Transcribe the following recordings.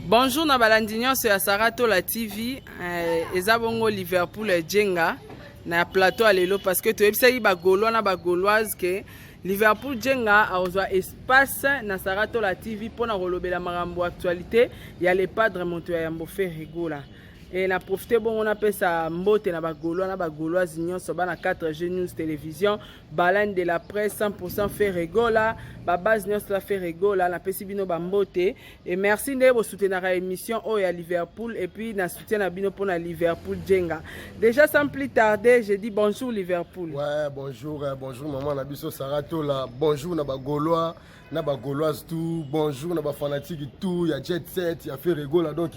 Bonjour na balandi nyonso ya Saratola TV, eza bongo Liverpool Djenga na plateau ya lelo parce que toyebisaki ba Gaulois na ba Gauloises que Liverpool Djenga akozwa espace na Saratola TV mpona kolobela makambo actualité ya Le Padre moto ya yambo Ferre Gola. E na profite bongo napesa mbote na ba Gaulois na ba Gauloises nyonso bana 4G News Télévision, Baleine de la presse 100% Ferre Gola, ba base nyonso ya Ferre Gola, napesi bino ba mbote et merci nde bosoutenaka émission oyo ya Liverpool et puis na soutien na bino mpona Liverpool Djenga. Déjà sans plus tarder, je dis bonjour Liverpool. Ouais, bonjour, bonjour maman na biso Sarah Tola, bonjour na ba Gaulois, na ba Gauloises tout, bonjour na ba fanatiques tout, ya Jet Set, ya Ferre Gola. Donc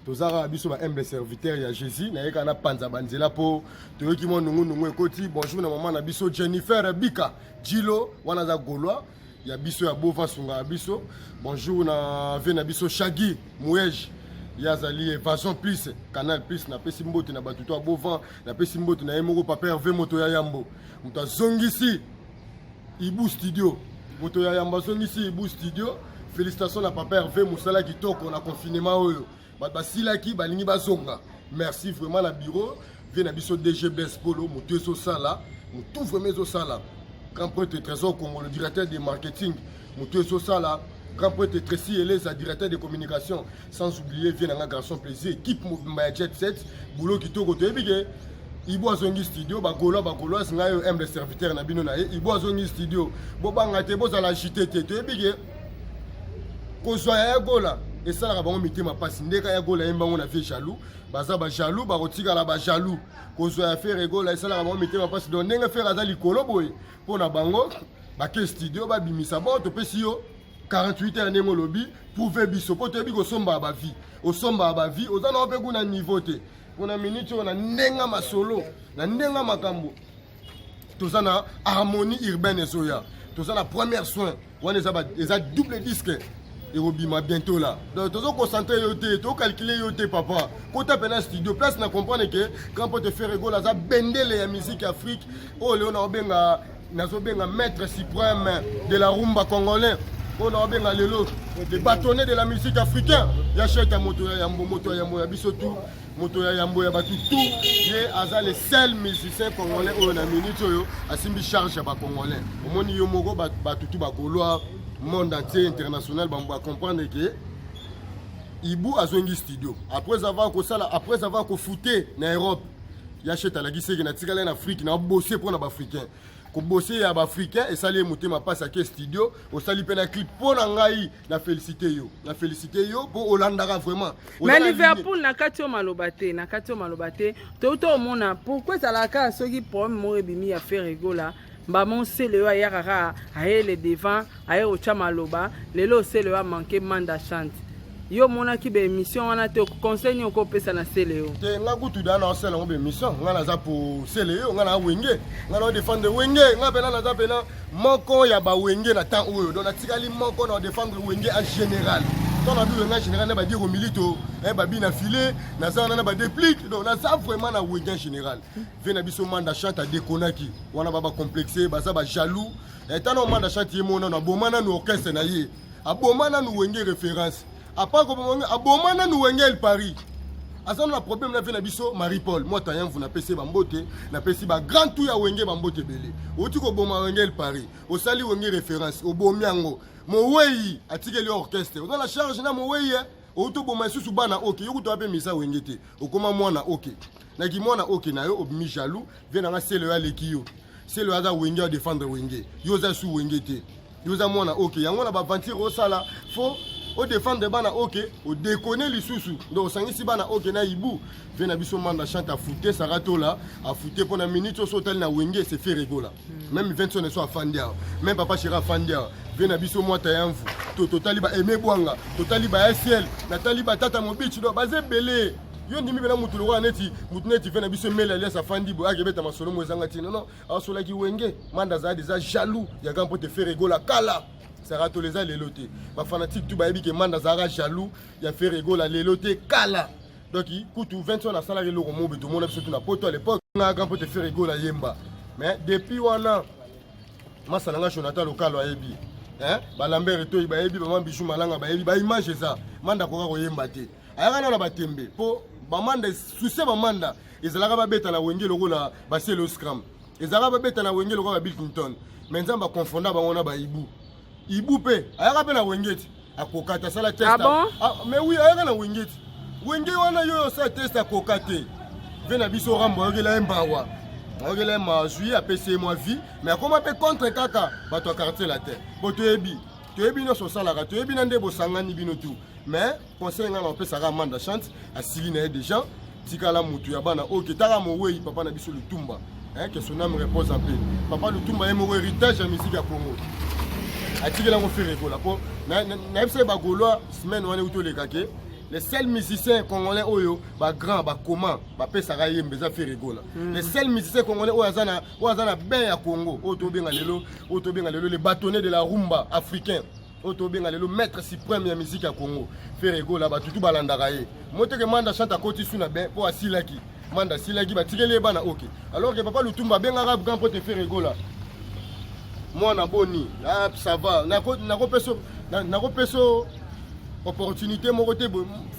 tozaka biso ba humble serviteur ya Jésus, na yeka na panza banzela po toyoki mwa nungu nungu ekoti. Bonjour na maman na biso Jennifer Bika Jilo, wana za Gaulois ya biso ya Bova sunga ya biso. Bonjour na ve na biso Shaggy Mouej, ye azali Evasion Plus, Canal Plus. Napesi mbote na bato to ya Bovan, napesi mbote na ye moko papa Hervé moto ya yambo, moto azongisi Ibu Studio, moto ya yambo azongisi Ibu Studio. Félicitations na papa Hervé, mosala kitoko na confinement oyo bato basilaki balingi bazonga. Merci vraiment na bureau vie na biso DG Blaise Polo, moto ezosala motu vraiment ezosala. Grand prêtre Trésor Congo, le directeur de marketing, moto ezosala. Grand prêtre Tracy Eleza, directeur de communication, sans oublier vie nanga garçon plaisir, équipe mobimba ya Jet Set, boulot kitoko. Toyebi ke Ibo azongi studio, bagaulois, bagauloise, ngai oyo humble serviteur na bino na ye. Ibo azongi studio, bobanga te, bozala agité te. Toyebi ke kozwa ya Gola esalaka bango mitema mpasi. Ndeka ya Gola yembango na vie jaloux, baza bajaloux, bakotikala bajaloux. Kozwa ya Ferre Gola esalaka bango mitema mpasi. Donc ndenge Ferre aza likolo boye mpo na bango, bake studio babimisa. Bon, topesi yo 48 heures ndenge olobi, prouve biso mpo toyebi kosombaka bavues, osombaka bavues, oza nango mpe kuna niveau te. Mpona minute oyo, na ndenge masolo, na ndenge makambo, toza na harmonie urbaine ezoya, toza na première soin wana eza double disque ekobima bientôt là. Donc tozo concentre yo te, tocalcule yo te papa, kota mpena studio place na comprendre ke grand pote Ferre Gola aza bendele ya musique Afrique oyo leo naobenga, nazobenga maître suprême de la rumba congolais, oyo naobenga lelo le bâtonnet de la musique africain, ya Sheta moto ya yambo, moto ya yambo ya biso tu, moto ya yambo ya bato tu. Ye aza le seul musicien congolais oyo na minute oyo asimbi charge ya bacongolais. Omoni yo moko, bato tu, bagaulois monde entier, international, bacomprendre ke Ibu azongi studio après avoir kosala, après avoir kofute na Europe. Ya Shet alakisi eke natikali na Afrique na bose mpo na baafricain. Kobose ya baafricain esali ye motema mpasi, ake studio, osali mpe na clip. Mpo na ngai na félicité yo, na félicité yo mpo olandaka vraiment. Mais Liverpool, na kati oyo maloba te, na kati oyo maloba te, touti omona pourquoi ezalaka soki problème moko ebimi ya Ferre Gola, mbama osele oyo ayaka kaka, ayele devant, aye kotya maloba. Lelo osele oyo amanke Manda Chante. Yo omonaki baémission wana te? Conseil nini okopesa na sele yo? Te, nga kutu da na osala yango baémission. Nga naza po sele yo, nga na Wenge, nga na odéfendre Wenge. Nga mpena naza mpena moko ya bawenge na temps oyo, donc natikali moko na odéfendre Wenge en général. Ntango nabi Wenge en général, na badiego milito, babi na file, naza wana na badéplique. Donc naza vraiment na Wenge en général. Ve na biso Manda Chante adekonaki wana, ba bacomplexe, baza bajaloux. Tana Manda Chante ye monano aboma nanu orchestre na ye, aboma nanu Wenge référence, apart aboma nanu Wenge El Paris. Aza na problème na ve na biso Marie Paul Mwata Yamvu. Napesi ye bambote, napesi bagrand tout ya Wenge bambote ebele. Outi koboma Wenge El Paris, osali Wenge référence, obomi yango, mowei atikeli orchestre, oza na charge na mowei. Outi oboma lisusu bana oke, yo kutu mpe misa Wenge te, okoma mwana oke naki mwana oke na yo, obimi jaloux. Vie nanga sele oyo aleki yo, sele oyo aza Wenge, adéfendre Wenge, yo oza su Wenge te, yo oza mwana oke. Yango na baventure osala, fo odéfendre bana oke, odekone lisusu. Donc osangisi bana oke na Ibu. Ve na biso Manda Chante afute Saratola, afute mpo na minute oso otali na Wenge, c'est Ferre Gola. Même 20 so afandi awa, même papa chéri afandi awa, ve na biso Mwata Yamvu, totali ba Aime Bwanga, totali ba SL, natali batata Mobici, donc baza ebele. Yo ndimi mpena mutu lokola neti mutu neti ve na biso Emele alias afandi boye, akebeta masolo mo ezanga ntina. Non, asolaki Wenge. Manda azala déjà jaloux ya grand pote Ferre Gola kala. Saratola, eza lelo te, bafanatike tu bayebi ke Manda azalaka jaloux ya Ferre Gola lelo te, kala. Donc kutu 20 wana asalaki eloko mobe, tomona biso tu na poto à l'époque nga grand pote Ferre Gola yemba. Mais depuis wana, masa na nga Jonathan Lokalo ayebi. Hein? Ba Lambert Etoyi bayebi, ba Bijou Malanga bayebi, ba image eza. Manda akoka koyemba te. Ayaka na batembe po bamanda succès, bamanda ezalaka babeta na Wenge lokola baselo scram, ezalaka babeta na Wenge lokola ba Bill Clinton, mais Nzambe akonfonda bango na baibu ibu mpe ayaka mpe na Wenge ti akoka te, asala test. Ah bon? Ah, mais oui, ayaka na Wenge ti Wenge wana yo osala test, akoka te. Ve na biso Rambo ayokela ye mbawa, ayokela ye mazwi, apesi ye mwa vie, mais akoma mpe contre kaka bato ya Quartier Latin. Bo toyebi, toyebi nyonso osalaka, toyebi na nde bosangani bino tu. Mais conseil ngai na opesaka, Manda Chante asili na ye déjà, tikala motu ya bana oyo ketaka mowei papa na biso Lutumba, hein, que son âme repose en paix. Papa Lutumba ye moko héritage ya musique ya Congo atikeli yango Ferre Gola, mpo nayebisa ye Bagaulois semaine wana euti oleka ke le seul musicien congolais oyo bagrand bakoma bapesaka yembe eza Ferre Gola. Le seul musicien congolais oyo aza na bain ya Congo, oyo tobenga lelo le bâtonnier de la rumba africain, oyo tobenga lelo maître suprême ya musique ya Congo, Ferre Gola, batutu balandaka ye. Moteke Manda Chante akoti su na bain mpo asilaki, Manda asilaki, batikeli ye bana oke, alors que papa Lutumba abengaka grand pote Ferre Gola: "Mwana, boni?" "Ah, ça va." Nakopesa opportunité moko te.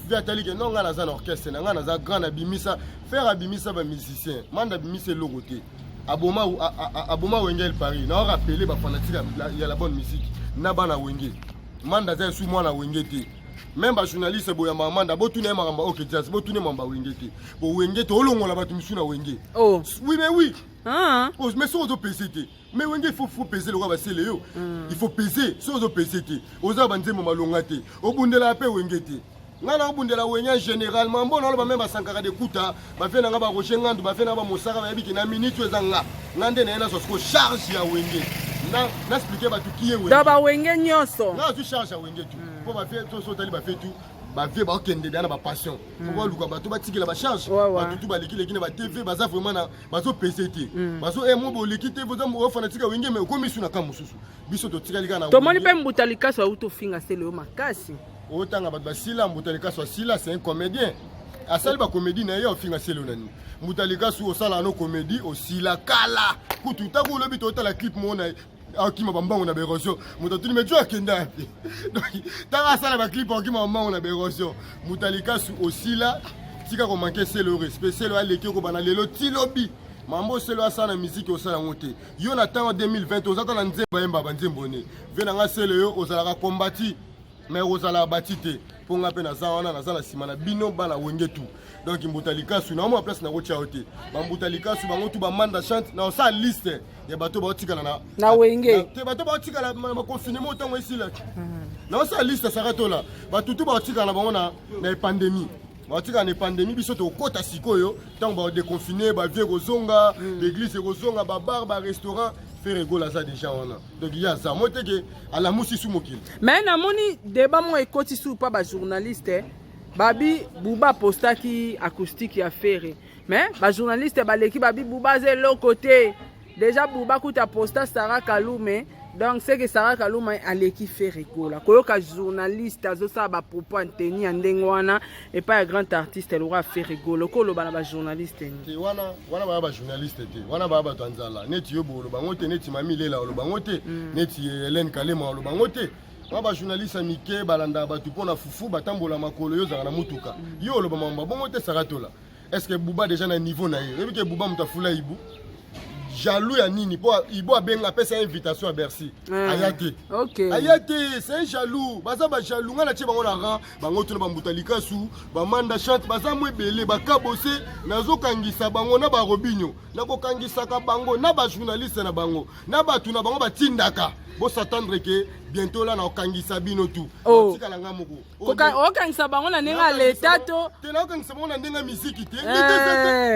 Ve atali ke non, ngai naza na orchestre na ngai, naza grand, nabimisa Ferre, abimisa bamusicien. Manda abimisa eloko te, aboma, aboma Wenge Paris. Na rappeler bafanatique ya la bonne musique na bana Wenge, Manda aza esu mwana Wenge te. Même bajournaliste boyamba Manda, botuna ye makambo OK Jazz, botuna ye makambo ya Wenge te. Bo Wenge te, olongola bato misu na Wenge. Oh. Oui, mais oui. Ah. Oh, mais soki ozopese te, mais Wenge, il faut peser lokola basele yo. Il faut peser. Soki ozopese te, oza banzembo malonga te, obundelaka mpe Wenge te. Ngai na obundela Wenge généralement, mbo naloba me basankaka de kuta bave na nga, baRoger Ngandu, bave na nga, bamosaka bayebi ke na minute oyo eza nga, nga nde naye nazwa siko charge ya Wenge, na expliquer bato kie Wenge. Donc bawenge nyonso. Nga azwi charge ya Wenge tu, mpo bave so otali bave tu, bavie baokende deya na bapassion, po baluka bato batikela bacharge. Bato tu balekileki na batv, baza vraiment na bazopese te, bazo mo boleki te, boza ofanatika Wenge, mais okomi su na ka mosusu, biso totikali kaka na Tomoni mpe Mbuta Likaso auti ofinga sele oyo makasi. Otanga bato basila. Mbuta Likasu asila, c'est un comédien, asali bacomédie na ye, ofinga sele oyo na nini? Mbuta Likasu osala no comédie, osila kala. Kutu ntango olobi totala clip moko na ye akima bambango na baérosion, moto atuni me jo akenda yapi? Donc ntango asala baclip akima bambango na baérosion. Moto Alikasu osila, tika komanquer sele oyo respect. Sele oyo aleki okobana lelo ti lobi, mambo sele oyo asala na musique, osala yango te yo na ntango 2020. Oza ta na nzembo, ayemba banzembo ne ve na nga. Sele oyo ozalaka kombati, mais ozalaka bati te, mpo nga mpe naza wana, naza na nsima na bino bana Wenge tu. Donc Mbuta Likasu, na omona place nakotia yo te. Bambuta Likasu bango tu, bamanda Chante, na osala liste ya bato baotikala na Na Wenge. Te, bato baotikala na baconfinement ntango esilaki, na osala liste Sakatola, bato tu baotikala na bango na pandémie, baotikala na pandémie. Biso tokokɔta sikoyo ntango baodéconfiner, bavie kozonga, baeglise ekozonga, babar, barestaurant. Ferre Gola aza déjà wana, donc ye aza mo teke alamusi su mokili. Mais namoni débat moko ekoti su mpa bajournaliste, babi Buba apostaki acoustique ya Ferre, mais bajournaliste baleki, babi Buba aza eloko te. Déjà Buba kuta posta Sara Kalume, donc c'est que Sara Kalume aleki Ferre Gola. Koyoka journaliste azosala bapropos anteni ya ndenge wana epai ya grand artiste lokola Ferre Gola, okoloba na bajournaliste ni? Te, wana wana baya bajournaliste te, wana baya bato ya nzala neti yo boloba yango te, neti Mami Lela oloba yango te, neti Helene Kalema oloba yango te. Wana bajournaliste ya mike balandaka bato mpo na fufu, batambola makolo, yo ozalaka na mutuka, yo oloba makambo bongo te. Sakatola, est ce que Buba déjà na niveau na ye, oyebi ke Buba moto afula Ibu, jaloux ya nini? Mpo Ibu abenga, apesa ye invitation ya Bercy, aya te. Aya te, c'est un jaloux. Baza bajaloux. Ngai natie bango na rang, bango tuna bambuta Likasu, bamanda Chante, baza mo ebele bakabose. Nazokangisa bango na barobinio, nakokangisaka bango na bajournaliste na bango na bato na bango batindaka. Bos'attendre ke bientôt la nakokangisa bino tu. Otikala nga moko. Okangisa bango na ndenge ya leta to? Te, nakokangisa bango na ndenge ya misiki te.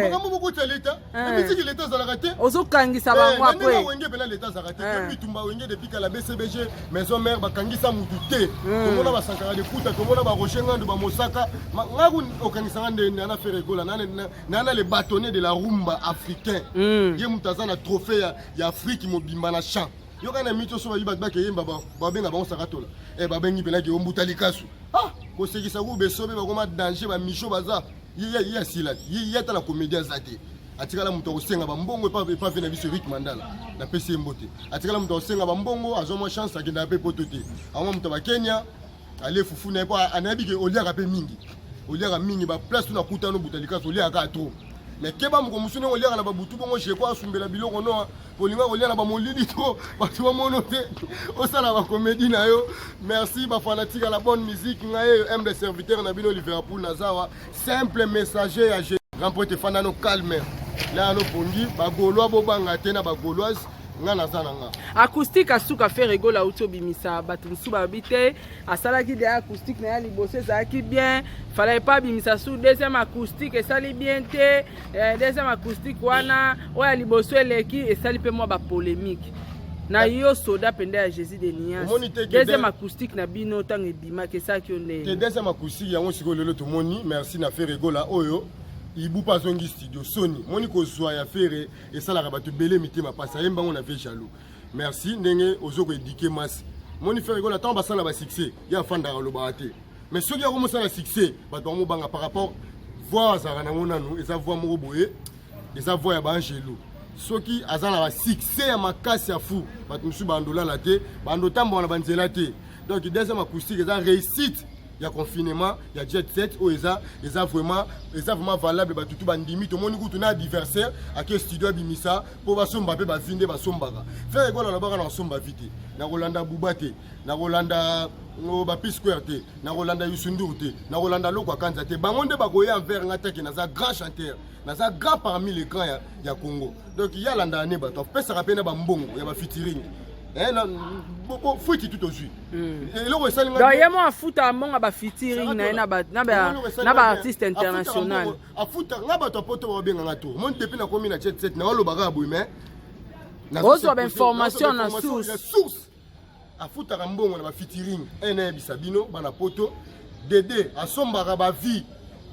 Makambo bokoti ya leta na misiki, leta azalaka te. Ozokangisa bango. Na ndenge Wenge mpena leta azalaka te. Bitumba Wenge depuis kala, BCBG, Maison Mère, bakangisa mutu te. Tomona basankara de kuta, tomona baRoger Ngandu, bamosaka ngaku. Okangisanga nde nana Ferre Gola, nana le bâtonnier de la rumba africain, ye moto aza na trophée ya Afrique mobimba na champ. Yoka na miti oso bayi bato bakeyemba, babenga bango Sakatola, babengi mpenaki yo Mbuta Likasu. Ah, kosekisa ku besobe bakoma danger, bamisho baza ye asilaki ye ata na comédie aza te. Atikala moto akosenga bambongo epa ve na biso Eric Mandala, napesi ye mbote. Atikala moto akosenga bambongo, azwa mwa chance, akendaka mpe poto te. Amwa moto ya bakenya, alie fufu na ye, mpo anayebi ke oliaka mpe mingi, oliaka mingi baplace tu nakutano buta likasi, oliaka kaka trop. Mais keba, moko mosusu ndenge oliaka na babutu bongo, jeko asumbela biloko noa kolinga kolia na bamolili to bato bamono te, osala bacomédie na yo. Merci bafanatique ya la bonne musique. Ngai oyo humble serviteur na bino Liverpool, nazawa simple messager ya grand pote. Efanda no calme la no pongi. Bagaulois bobanga te, na bagauloise, nga naza na nga. Acoustique asuka Ferre Gola auti obimisa, bato mosusu balobi te asalaki deya acoustique na ye liboso, ezalaki bien, fallait pas abimisa su deuxième acoustique, esali bien te. Deuxième acoustique wana oyo ya liboso eleki, esali mpe mwa bapolémique na yo. Soda mpenza ya Jésus de Nuance, deuxième acoustique na bino ntango ebimaki, esalaki yo ndenge? Te, deuxième acoustique yango sikoyo lelo tomoni, merci na Ferre Gola oyo ibu mpe azongi studio. Soni moni kozwa ya Ferre esalaka bato ebele mitema mpasi, ayembango na ve jaloux. Merci ndenge ozo koéduquer masi. Moni Ferre Gola, ntango basala basuccès, ye afandaka, alobaka te. Mais soki yango mosala succès, bato bamobanga par rapport voix azalaka nango nanu, eza voix moko boye, eza voix ya baangelu. Soki aza na basuccès ya makasi ya fou, bato mosusu bandolala te, bandotamboka na banzela te. Donc deuxième acoustique eza réussite ya confinement ya jet set oyo eza vraiment valable. Bato tu bandimi, tomoni kutu na adversaire ake studio, abimisa mpo basomba mpe bavi nde basombaka. Ferre Gola alobaka na kosomba vi te, nakolanda Buba te, nakolanda baP Square te, nakolanda Youssou te, nakolanda Loko Akanza te. Bango nde bakoya envers nga teke naza grand chanteur, naza grand parmi les grands ya Congo. Donc ye alandaka ne bato apesaka mpe na bambongo ya bafeaturing fuiti tu tozwi eloko esali. Donc ye mo afuta mbongo bafeaturing na ye na baartiste international? Afuta nga bato apoto babenganga to moni. Depuis nakomi na jet set, naolobaka boye, mais ozwa bainformation na source. Source, afutaka mbongo na bafeaturing. Un, nayebisa bino bana poto, dede asombaka bavues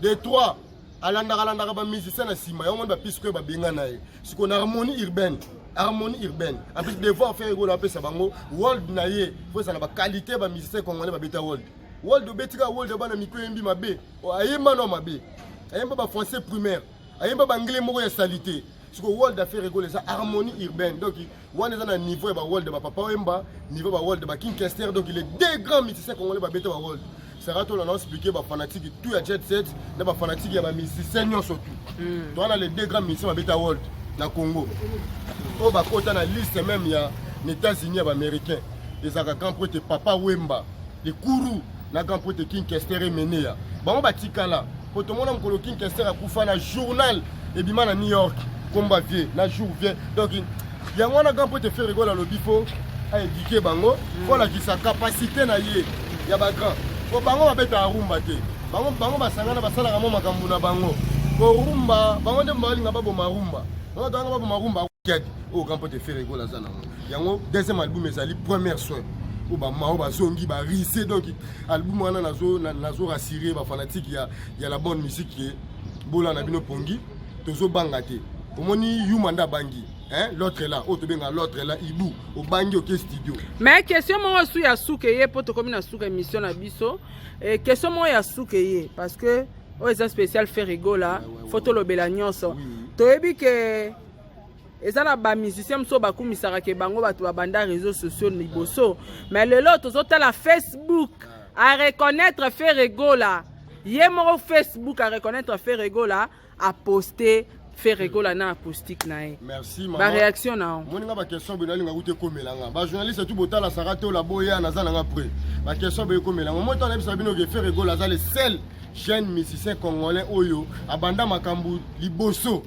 de trois, alandaka alandaka bamusicien na nsima yango. Moni baP Square babenga na ye sikoyo na Harmonie Urbaine, Harmonie Urbaine. En plus, devoir Ferre Gola apesa bango world na ye, fo ezala baqualité ya bamusicien congolais babeta world. World obetika world ya bana miko, eyembi mabe, ayemba no mabe, ayemba bafrançais primaire, ayemba baanglais moko ya salité. Sikoyo world ya Ferre Gola eza Harmonie Urbaine, donc wana eza na niveau ya baworld ya bapapa Wemba, niveau ya baworld ya baKing Kester. Donc les deux grands musiciens congolais babeta baworld. Sara Tola, na expliqué bafanatique tout ya jet set na bafanatique ya bamusicien nyonso tout, to wana les deux grands musiciens babeta world na Congo, oyo bakota na liste même ya na États-Unis ya baaméricain, ezalaka grand prêtre Papa Wemba Lekuru na grand prêtre King Kester Emeneya. Bango batikala po tomona mokolo King Kester akufa, na journal ebima na New York, komba vie na jour vie. Donc yango wana grand prêtre Ferre Gola alobi fo aéduquer bango, fo alakisa capacité na ye ya bagrand, po bango babetaka rumba te. Bango basangana, basalaka mwa makambo na bango korumba. Bango nde balinga baboma rumba, bango tanga baboma rumba kiadi oyo grand prêtre Ferre Gola aza nango. Yango deuxième album ezali première soin oyo bamao bazongi barise. Donc album wana nazo rassurer bafanatique ya la bonne musique ye bola na bino pongi, tozobanga te. Omoni yuma nde abangi, hein? L'autre là oyo tobenga l'autre là, ibu obangi oke studio. Mais question moko su ya suka ye, mpo tokomi na suka émission na biso. Question moko ya suka ye, parce que oyo eza spécial Ferre Gola, fo tolobela nyonso. Toyebi ke eza na bamusicien mosusu bakumisaka ke bango bato babanda réseaux sociaux liboso, mais lelo tozotala Facebook areconnaître Ferre Gola ye moko. Facebook areconnaître Ferre Gola, aposte Ferre Gola na acoustique na ye. Merci. Baréaction na yo? Moninga, baquestion boye nalinga kuta ekomelanga. Bajournaliste tu botala Sara Tola, boya, naza nanga prêt. Baquestion boye ekomelanga. Moi to nayebisa bino ke Ferre Gola aza le seul jeune musicien congolais oyo abanda makambo liboso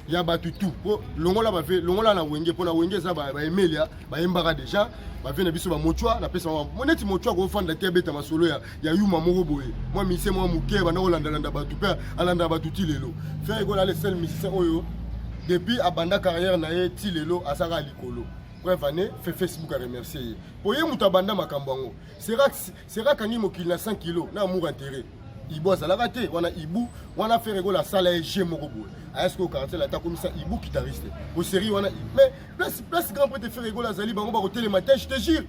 ya bato tu, po longola bave, longola na Wenge, mpo na Wenge eza baemelia bayembaka déjà, bave na biso bamochwa. Napesa neti mochwa kofanda te, abeta masolo ya yuma moko boye, mwa musicien mwa moke banda kolandalanda bato mpe alandaka bato ti lelo. Ferre Gola le seul musicien oyo depuis abanda carrière na ye ti lelo azaka likolo. Preuve ane fe Facebook aremercie ye, po ye moto abanda makambo yango. Sera akangi mokili na 100 kilo na amour intérêt. Ibu azalaka te wana, ibu wana Ferre Gola asala ye g moko boye, aya sikoyo quartier lata, akomisa ibu guitariste po série wana. Mais place grand prêtre Ferre Gola azali, bango bakotelema te, je te jure.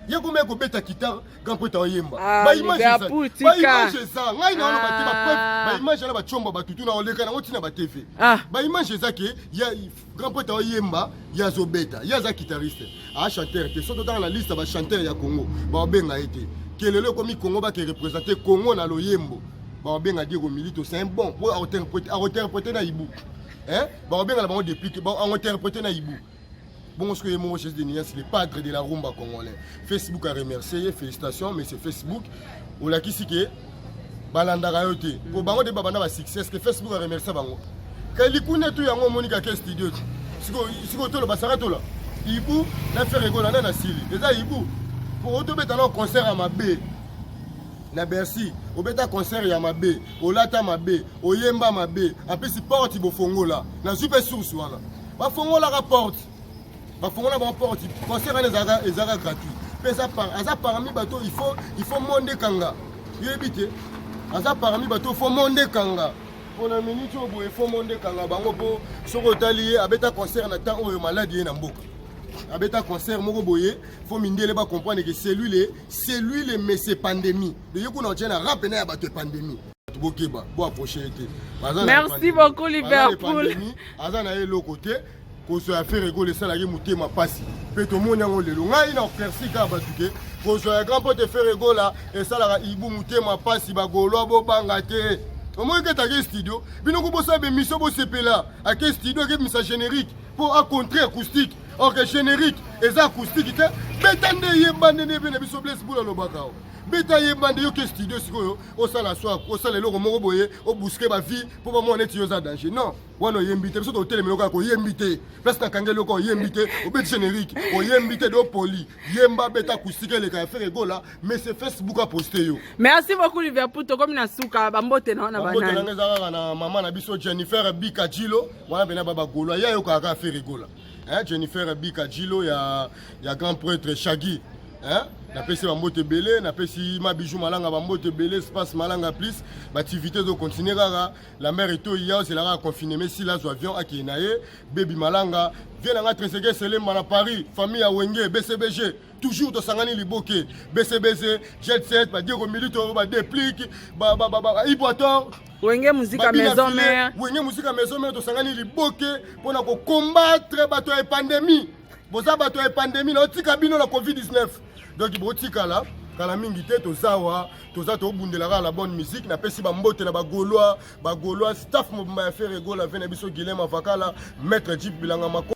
Ye koma ekobeta guitare, grand prêtre oyemba. Ah, Baimage Liverpool, tika. baimage eza ngai na wana bate bapreuve. Ah. Baimage wana batiomba batutu na oleka nango ntina batv. Ah. Baimage eza ke ya grand prêtre oyemba, ye azobeta, ye aza guitariste, achanteur te. Soki totanga na liste ya bachanteur ya Congo, baobenga ye te. Ke lelo ekomi Congo, bake représente Congo na loyembo, baobenga Diego Milito. C'est un bon po akointerpréter na Ibu. Hein? Baobenga na bango depuis akointerpréter na Ibu. Bongo soki ye moko Jésus de Nuance, le padre de la rumba congolais, Facebook a remercié ye. Félicitations, mais c'est Facebook olakisi ke balandaka yo te, po bango nde babanda basuccès ke Facebook a remercié bango. Ka likuna tu yango omoni kake studio ti sikoyo toloba Sara Tola, Ibu na Ferre Gola nde na sili eza Ibu, po otobeta na concert ya mabe na Bercy, obeta concert ya mabe, olata mabe, oyemba mabe, apesi porte bofongola. Nazwi mpe source wana, bafongolaka porte, bafongola bango porte. Concert wana ezalaka gratuit mpe aza parmi bato il faut monde ekanga. Yoyebi te, aza parmi bato faut monde ekanga mpona minute oyo boye, faut monde ekanga bango, mpo soki otali ye abeta concert na temps oyo maladi ye na mboka, abeta concert moko boye, faut mindele bacomprendre que c'est lui le monsieur pandémie. De ye kuna otie na rap na ya bato ya pandémie. Bato bokeba, boapproche ye te. Baza na Merci pandémie. beaucoup, Baza na Liverpool. pandémie, aza na ye eloko te. Kozwa ya Ferre Gola esalaki motema mpasi, mpe tomoni yango lelo. Ngai na éclairci kaka bato ke kozwa ya grand pote Ferre Gola esalaka Ibu motema mpasi. Bagaulois, bobanga te. Omoni ke take studio, bino ko bosala bémission, bosepela. Ake studio, akebimisa générique mpo acontre acoustique, or que générique eza acoustique te. Beta nde, yemba nde mpe na biso. Blaise Bula alobaka o beta, yemba nde. Yoke studio sikoyo, osala swak, osala eloko moko boye, obuske bavie mpo bamona neti yo oza danger. Non, wana oyembi te. Biso totelemi eloko ya koyembi te. Place nakangi eloko, oyembi te, obeti générique, oyembi te. Do poli yemba, beta acoustique, eleka ya Ferre Gola, mais c'est Facebook aposte yo. Merci beaucoup, Liverpool. Tokomi na suka. Bambote na wana Bambote banani? Nanga eza kaka na mama na biso Jennifer Bika Jilo wana, mpena babagolo ye ayokaka kaka Ferre Gola. Hein, Jennifer Bika Jilo ya grand prêtre Shagi, hein? Napesi bambote ebele, napesi Mabiju Malanga bambote ebele, Space Malanga plus baactivité ezocontinue kaka. La mare etoyi ya ozela kaka confine mesila, azwa avion akende na ye. Bebi Malanga vie nanga, Tresege Selemba na Paris, famille ya Wenge BCBG, toujours tosangani liboke BCBC, Jet Set, Badiego Milito, Badeplique, Iboator. Wenge Muzika Maison Mère. Wenge Muzika Maison Mère, tosangani liboke mpona kocombattre bato ya epandémie. Boza bato ya epandémie, naotika bino na COVID-19, donc botikala kala mingi te. Tozawa, toza tobundela kaka la bonne musique. Napesi bambote na Bagaulois, Bagaulois, staff mobimba ya Ferre Gola, ve na biso Guilem Avakala, maître Jip Bilanga Mako.